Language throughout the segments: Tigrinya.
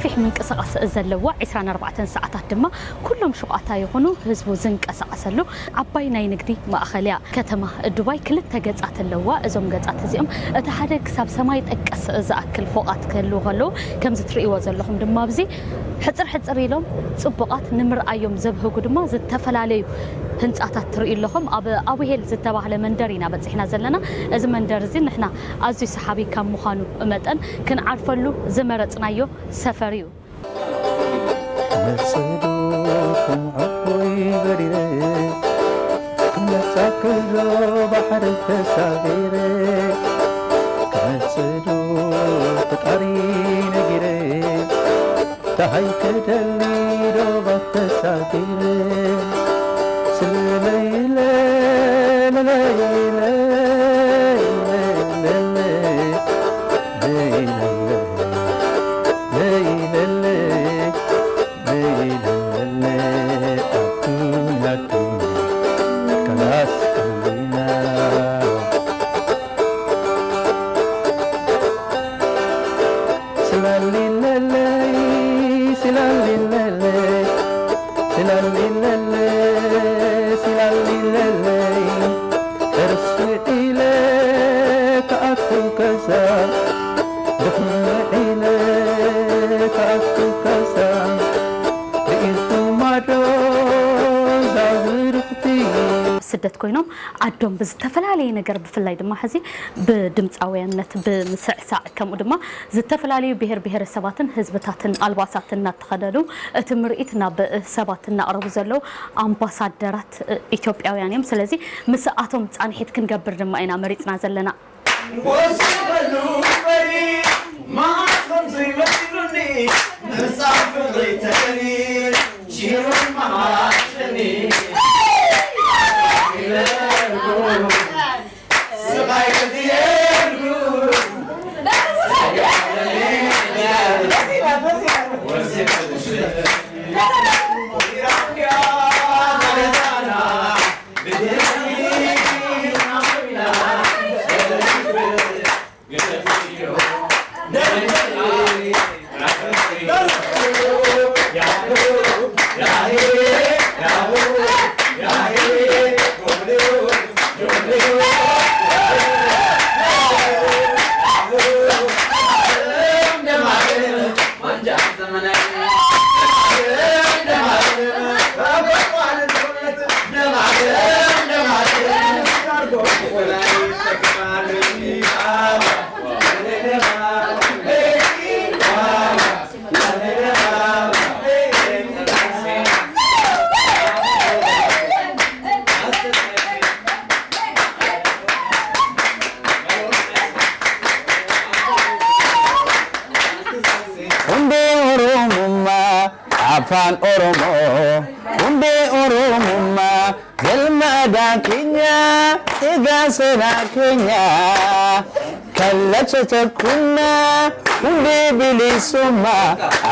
ሰፊሕ ምንቅስቓስ ዘለዋ ዒስራን ኣርባዕተን ሰዓታት ድማ ኩሎም ሹቓታ ይኹኑ ህዝቡ ዝንቀሳቐሰሉ ዓባይ ናይ ንግዲ ማእኸል እያ። ከተማ ዱባይ ክልተ ገጻት ኣለዋ። እዞም ገጻት እዚኦም እቲ ሓደ ክሳብ ሰማይ ጠቀስ ዝኣክል ፎቓት ክህልዉ ከለዉ፣ ከምዚ ትርእይዎ ዘለኹም ድማ ኣብዚ ሕጽር ሕጽር ኢሎም ጽቡቓት ንምርኣዮም ዘብህጉ ድማ ዝተፈላለዩ ህንጻታት ትርእዩ ኣለኹም። ኣብ ኣቡሄል ዝተባህለ መንደር ኢና በጺሕና ዘለና። እዚ መንደር እዚ ንሕና ኣዝዩ ሰሓቢ ካብ ምዃኑ መጠን ክንዓርፈሉ ዝመረጽናዮ ሰፈር እዩ። መሰሉ ከም ዕቦይ በሪረ፣ ክመጻክሎ ባሕሪ ተሳፊረ፣ ክመጽሉ ፍጣሪ ነጊረ፣ ደሃይ ክደሊ ዶባት ተሳፊረ፣ ስለለይለ፣ ለለይለ፣ ለይለ፣ ለይለ፣ ለይለ፣ ለይለ፣ ለይለ፣ አዱኛ፣ አዱኛ፣ ከላስ አዱኛ። ስላሊለለይ፣ ስላሊለለይ፣ ስላሊለለይ፣ ስላሊለለይ፣ ሕርሲ ኢለ ክኣቱ ገዛ፣ ድኽሚ ኢለ ክኣቱ ገዛ፣ ርኢኹማ ዶ እዛ ዝርኽቲ? ስደት ኮይኖም ዓዶም ብዝተፈላለየ ነገር፣ ብፍላይ ድማ ሕዚ ብድምፃውያነት፣ ብምስዕሳዕ፣ ከምኡ ድማ ዝተፈላለዩ ብሄር ብሄረሰባትን ህዝብታትን ኣልባሳት እናተኸደኑ እቲ ምርኢት ናብ ሰባት እናቕረቡ ዘለዉ ኣምባሳደራት ኢትዮጵያውያን እዮም። ስለዚ ምስኣቶም ፃንሒት ክንገብር ድማ ኢና መሪፅና ዘለና። ወሲኸሉ በሪ መዓት ከም ዘይመሲሉኒ ምሳብ ፍቕሪ ተገኒ ሺሩን መሃሸኒ ኢለልኩ ስቓይ ከትየልኩ ወሲኸሉ Hunde Oromummaa, Afaan Oromoo. Hunde Oromummaa, galma aadaa keenya, egaa seenaa keenya. Kallacha tokkummaa, hunde bilisummaa,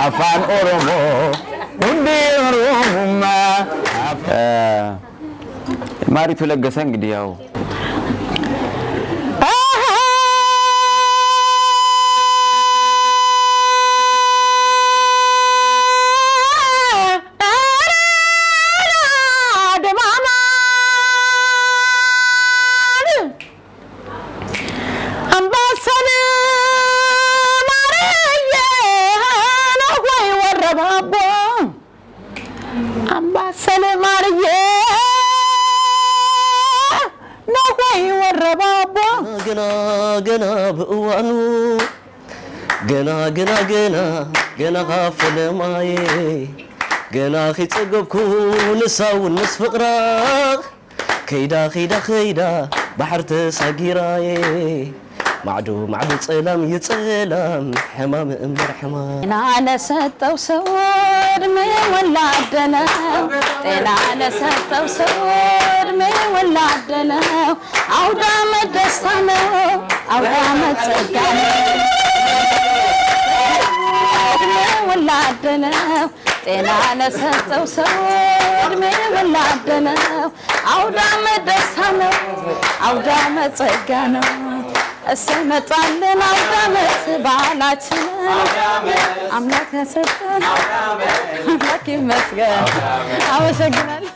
Afaan Oromoo. Hunde Oromummaa. Af- Eh, ማሪቱ ለገሰ እንግዲህ ያው ኣምባሰል ማርየ ነሆይ ወረባቦ ኣምባሰል ማርየ ነሆይ ወረባቦ ገና ገና ብእዋኑ ገና ገና ገና ገና ፈለማየ ገና ኺጸገብኩ ንሳ እውን ምስ ፍቕራ ከይዳ ከይዳ ከይዳ ባሕር ተሳጊራየ ማዕዶ ማዕዶ ጸላም ይጸላም ሕማም እምበር ሕማም ጤና ለሰጠው ሰው እድሜውን ላደለው ጤና ለሰጠው ሰው እድሜውን ላደለው አውዳመት ደስታ ነው አውዳመት ጸጋ ነው እድሜውን ላደለው ጤና ለሰጠው ሰው እድሜውን ላደለው አውዳመት ደስታ ነው አውዳመት ጸጋ ነው። እሰይ መጻልን ኣውዳመት በዓላችን ኣምላክ ያስረዳን ኣምላክ ይመስገን። ኣመሰግናለሁ።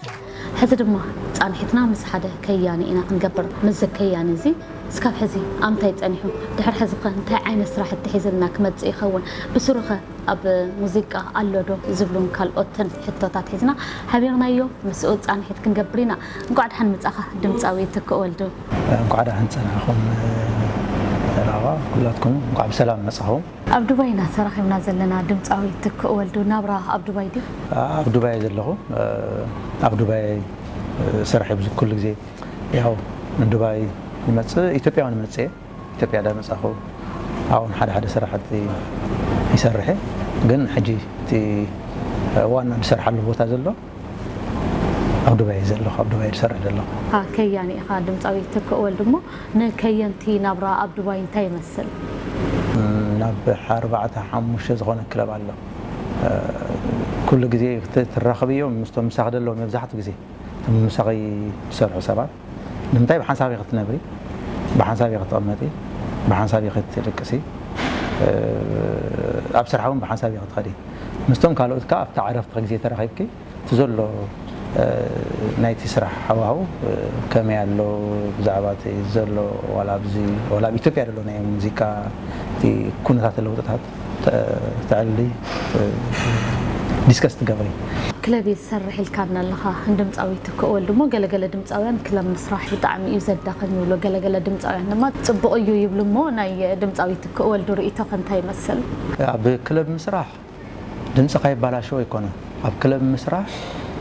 ሕዚ ድማ ጻንሒትና ምስ ሓደ ከያኒ ኢና ክንገብር። ምስዚ ከያኒ እዚ እስካብ ሕዚ ኣብ እንታይ ጸኒሑ፣ ድሕሪ ሕዚ ኸ እንታይ ዓይነት ስራሕቲ ሒዝልና ክመጽእ ይኸውን፣ ብስሩኸ ኣብ ሙዚቃ ኣሎ ዶ ዝብሉን ካልኦትን ሕቶታት ሒዝና ሓቢርናዮ ምስኡ ጻንሒት ክንገብር ኢና። እንቋዕ ደሓን መጻኻ ድምጻዊ ትክእ ወልዱ። እንቋዕ ደሓን ጸናሕኹም። ራባ ኩላትኩም እንቋዕ ብሰላም መጻኹም። ኣብ ዱባይ ኢና ተራኺብና ዘለና። ድምጻዊ ትክእ ወልዱ፣ ናብራ ኣብ ዱባይ ድዩ? ኣብ ዱባይ ዘለኹ። ኣብ ዱባይ ስራሕ ብዙ ኩሉ ግዜ ያው ንዱባይ ይመጽእ፣ ኢትዮጵያ እውን ይመጽእ። ኢትዮጵያ ዳመጻኹ ኣብኡን ሓደ ሓደ ስራሕቲ ይሰርሕ። ግን ሕጂ እቲ ዋና ዝሰርሓሉ ቦታ ዘሎ ኣብ ዱባይ እዩ ዘለኹ፣ ኣብ ዱባይ ዝሰርሕ ዘለኹ። ከያኒ ኢኻ ድምፃዊ ትክእ ወልዱ፣ እሞ ንከየንቲ ናብራ ኣብ ዱባይ እንታይ ይመስል? ናብ ኣርባዕተ ሓሙሽተ ዝኾነ ክለብ ኣሎ። ኩሉ ግዜ ትራኸብዮ ምስቶም ምሳኺ ዘለዉ መብዛሕትኡ ግዜ ምሳኺ ዝሰርሑ ሰባት። ንምንታይ ብሓንሳብ ኢኺ ትነብሪ፣ ብሓንሳብ ኢኺ ትቕመጢ፣ ብሓንሳብ ኢኺ ትድቅሲ፣ ኣብ ስራሕ እውን ብሓንሳብ ኢኺ ትኸዲ። ምስቶም ካልኦት ከዓ ኣብቲ ዕረፍቲ ግዜ ተራኺብኪ እቲ ዘሎ ናይቲ ስራሕ ሃዋህው ከመይ ኣሎ፣ ብዛዕባ እቲ ዘሎ ዋላ ኣብዚ ዋላ ኣብ ኢትዮጵያ ዘሎ ናይ ሙዚቃ እቲ ኩነታት ለውጥታት ተዕሊ ዲስከስ ትገብሪ። ክለብ እየ ዝሰርሕ ኢልካና ኣለኻ። ድምፃዊ ትክእ ወልዱ እሞ ገለገለ ድምፃውያን ክለብ ምስራሕ ብጣዕሚ እዩ ዘዳኸም ይብሉ፣ ገለገለ ድምፃውያን ድማ ፅቡቕ እዩ ይብሉ። እሞ ናይ ድምፃዊ ትክእ ወልዱ ርእይቶኸ እንታይ ይመስል? ኣብ ክለብ ምስራሕ ድምፅኻ ይባላሸው ኣይኮነ። ኣብ ክለብ ምስራሕ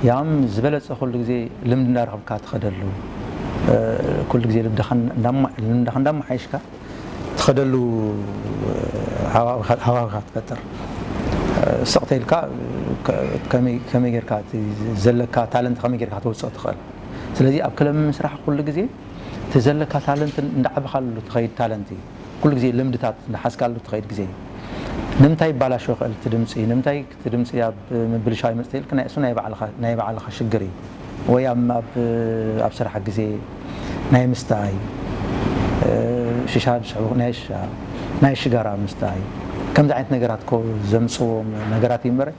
ያም ዝበለፀ ኩሉ ግዜ ልምዲ እንዳረኽብካ ትኸደሉ፣ ኩሉ ግዜ ልምድኻ እንዳማሓየሽካ ትኸደሉ ሃዋህውካ ትፈጥር። ስቕ ተይልካ ከመይ ጌርካ ዘለካ ታለንት ከመይ ጌርካ ተውፅኦ ትኽእል። ስለዚ ኣብ ክለብ ምስራሕ ኩሉ ግዜ እቲ ዘለካ ታለንት እንዳዓበኻሉ ትኸይድ ታለንት እዩ። ኩሉ ግዜ ልምድታት እንዳሓዝካሉ ትኸይድ ግዜ እዩ። ንምንታይ ይባላሾ ይኽእል እቲ ድምፂ? ንምንታይ እቲ ድምፂ ኣብ ምብልሻው ይመፅእ ኢልክ ናይ እሱ ናይ ባዕልኻ ናይ ባዕልኻ ሽግር እዩ። ወይ ኣብ ኣብ ኣብ ስራሕ ግዜ ናይ ምስታይ፣ ሽሻ ዝስሕቡ ናይ ሽሻ ናይ ሽጋራ ምስታይ፣ ከምዚ ዓይነት ነገራት ኮ ዘምፅዎም ነገራት እዩ እምበር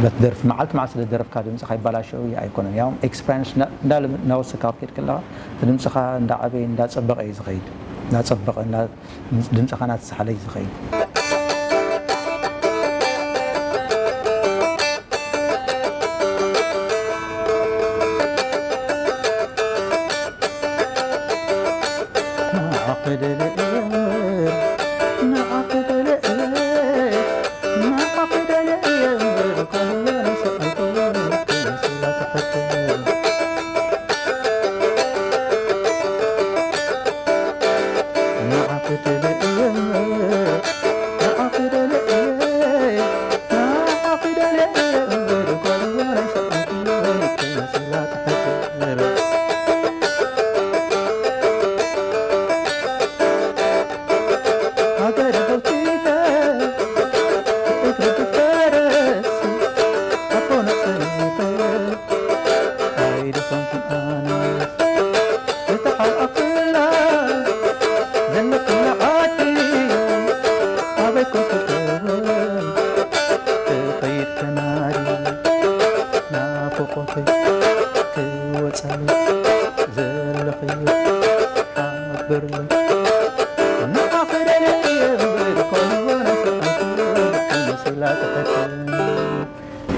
በቲ ደርፊ መዓልቲ መዓልቲ ስለ ደረፍካ ድምፅኻ ይባላሸው ኣይኮነን። ያው ኤክስፐሪንስ እንዳወሰካ ኣብ ከይድ ከለኻ እቲ ድምፅኻ እንዳዓበየ እንዳፀበቐ እዩ ዝኸይድ። እንዳፀበቐ ድምፅኻ እናተሳሕለ እዩ ዝኸይድ።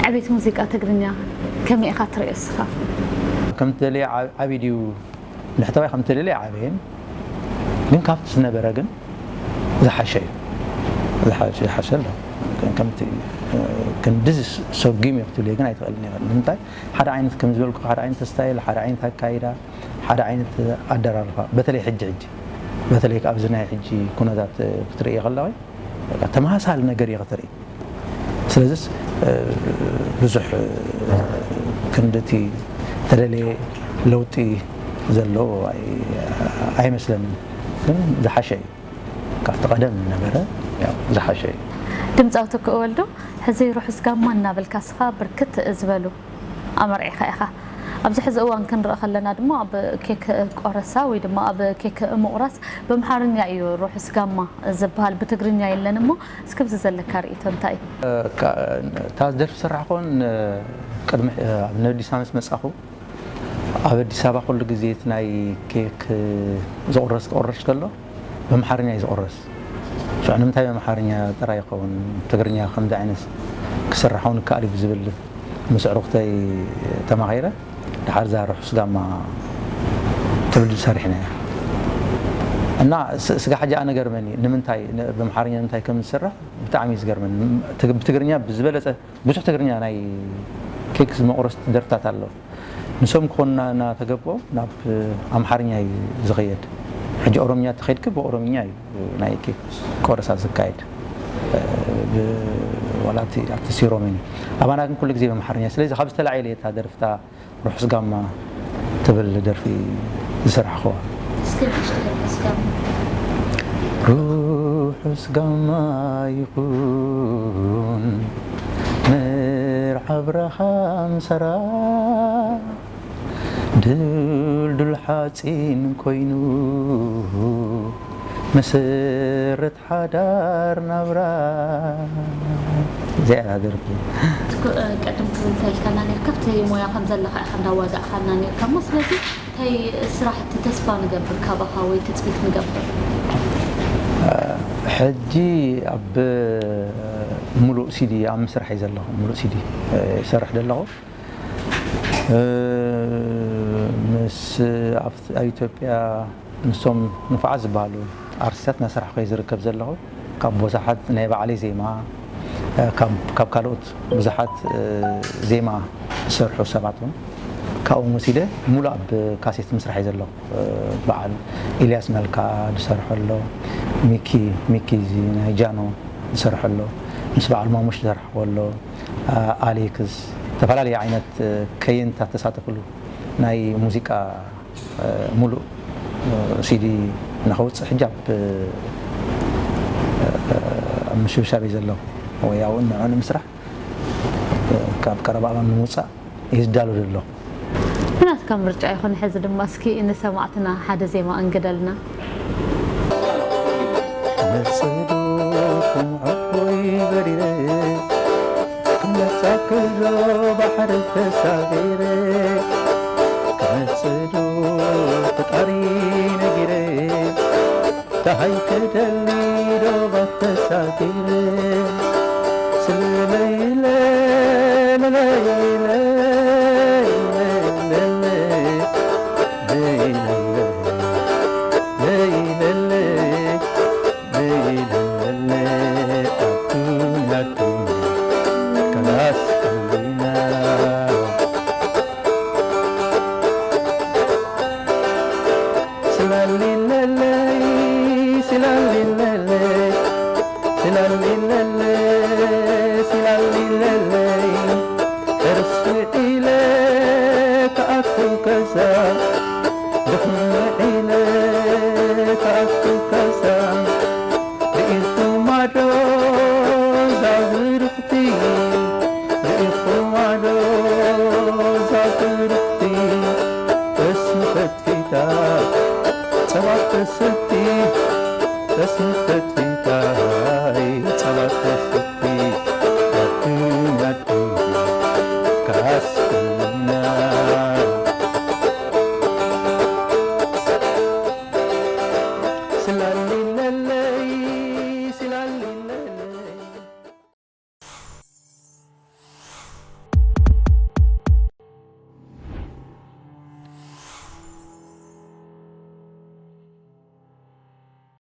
ዕቤት ሙዚቃ ትግርኛ ከመይ ኢኻ ትርእዮ እስኻ? ከም ትደልዮ ዓቢ ድዩ? ንሕተዋይ ከም ትደልዮ ዓበየን፣ ግን ካብቲ ዝነበረ ግን ዝሓሸ እዩ። ዝሓሸ ይሓሸ ኣሎ። ከምቲ ክንድዚ ሰጉም እየ ክትብልዮ ግን ኣይትኽእልን ኢኻ። ንምንታይ? ሓደ ዓይነት ከም ዝበልኩ፣ ሓደ ዓይነት ስታይል፣ ሓደ ዓይነት ኣካይዳ፣ ሓደ ዓይነት ኣደራርፋ፣ በተለይ ሕጂ ሕጂ፣ በተለይ ኣብዚ ናይ ሕጂ ኩነታት ክትርእዮ ከለኺ፣ በቃ ተመሳሳሊ ነገር እየ ክትርኢ። ስለዚስ ብዙሕ ክንድቲ ተደለየ ለውጢ ዘሎ ኣይመስለንን፣ ግን ዝሓሸ እዩ። ካብቲ ቀደም ዝነበረ ዝሓሸ እዩ። ድምፃዊ ትክእ ወልዱ፣ ሕዚ ርሑስ ጋማ እናበልካ እስኻ ብርክት ዝበሉ ኣመርዒኻ ኢኻ። ኣብዚ ሕዚ እዋን ክንርኢ ከለና ድማ ኣብ ኬክ ቆረሳ ወይ ድማ ኣብ ኬክ ምቑራስ ብኣምሓርኛ እዩ ርሑስ ጋማ ዝበሃል፣ ብትግርኛ የለን እሞ፣ እስኪ ብዚ ዘለካ ርእይቶ እንታይ እዩ? እታ ደርፊ ዝሰራሕኩን ቅድሚ ኣብ ነዲስ ኣመት መጻኹ ኣብ ኣዲስ ኣበባ ኩሉ ግዜ እቲ ናይ ኬክ ዝቑረስ ክቑረስ ከሎ ብኣምሓርኛ እዩ ዝቑረስ። ሽዑ ንምንታይ ብኣምሓርኛ ጥራይ ይኸውን፣ ትግርኛ ከምዚ ዓይነት ክስራሕ እውን ይከኣል እዩ ብዝብል ምስ ኣዕሩኽተይ ተማኺረ። ድሓር እዛ ርሑስ ጋማ ትብል ሰሪሕናያ። እና ስ-፣ ስጋ ሕጂ ኣነ ገርመኒ፣ ንምንታይ ን-፣ ብኣምሓርኛ ንምንታይ ከም ዝስራሕ ብጣዕሚ እዩ ዝገርመኒ። ትግ-፣ ብትግርኛ ብዝበለጸ ብዙሕ ትግርኛ ናይ ኬክ መቑረስ ደርፍታት ኣሎ። ንሶም ክኾኑና እናተገብኦ ናብ ኣምሓርኛ እዩ ዝኸየድ። ሕጂ ኦሮምኛ ተኸይድክ ብኦሮምኛ እዩ ናይ ኬክ ቆረሳ ዝካየድ። ብ-፣ ዋላ እቲ ኣብቲ ሲሮመኒ ኣባና ግን ኩሉ ግዜ ብኣምሓርኛ። ስለዚ ካብ ዝተላዕለ እታ ደርፍታ ርሑስ ጋማ ትብል ደርፊ ዝሰራሕኽዋ። እስኪ ንእሽተይ ርሑስ ጋማ። ርሑስ ጋማ ይኹን መርዓ ኣብርሃም ሰራ፣ ድልዱል ሓፂን ኮይኑ መሰረት ሓዳር ናብራ። እዚኣ እያ ደርፊ። ትኩ-፣ እ፣ ቅድም ክብል እንታይ ኢልካና ነርካ? ኣብቲ ሞያ ከም ዘለኻ ኢኻ እንዳዋዳእኻና ነርካ እሞ፣ ስለዚ እንታይ ስራሕቲ ተስፋ ንገብር ካባኻ ወይ ትጽቢት ንገብር? ሕጂ ኣብ ምሉእ ሲዲ ኣብ ምስራሕ እዩ ዘለኹ። ምሉእ ሲዲ፣ እ፣ ይሰርሕ ዘለኹ። እ፣ ምስ ኣብ፣ ኣብ ኢትዮጵያ ንሶም ንፉዓት ዝበሃሉ ኣርቲስታት እናሰራሕኩ እየ ዝርከብ ዘለኹ። ካብ ብዙሓት ናይ ባዕለይ ዜማ፣ እ፣ ካብ፣ ካብ ካልኦት ብዙሓት፣ እ፣ ዜማ ዝሰርሑ ሰባት እውን ካብኦም ወሲደ ሙሉእ ኣብ ካሴት ምስራሕ እየ ዘለኹ። እ፣ በዓል ኤልያስ መልካ ዝሰርሖ ኣሎ፣ ሚኪ፣ ሚኪ እዚ ናይ ጃኖ ዝሰርሖ ኣሎ፣ ምስ በዓል ማሙሽ ዝሰርሕዎ ኣሎ፣ እ፣ ኣሌክስ፣ ዝተፈላለዩ ዓይነት፣ እ፣ ከየንታት ተሳተፍሉ ናይ ሙዚቃ፣ እ፣ ሙሉእ፣ እ፣ ሲዲ ንኸውፅእ ሕጂ ኣብ፣ እ፣ ኣብ ምሽብሻብ እየ ዘለኹ። ወይ ኣብኡ ንዕኡ ንምስራሕ፣ እ፣ ካብ ቀረባ እዋን ንምውፃእ እየ ዝዳሎ ዘለኹ። ብናትካ ምርጫ ይኹን። ሕዚ ድማ እስኪ ንሰማዕትና ሓደ ዜማ እንግደልና። መጽዶ ኩምዖት ወይ በሪረ፣ ክመጻ ከሎ ባሕሪ ተሳጊረ፣ ክመጽዶ ፈጣሪ ነጊረ፣ ደሃይ ክደሊ ዶባት ተሳጊረ፣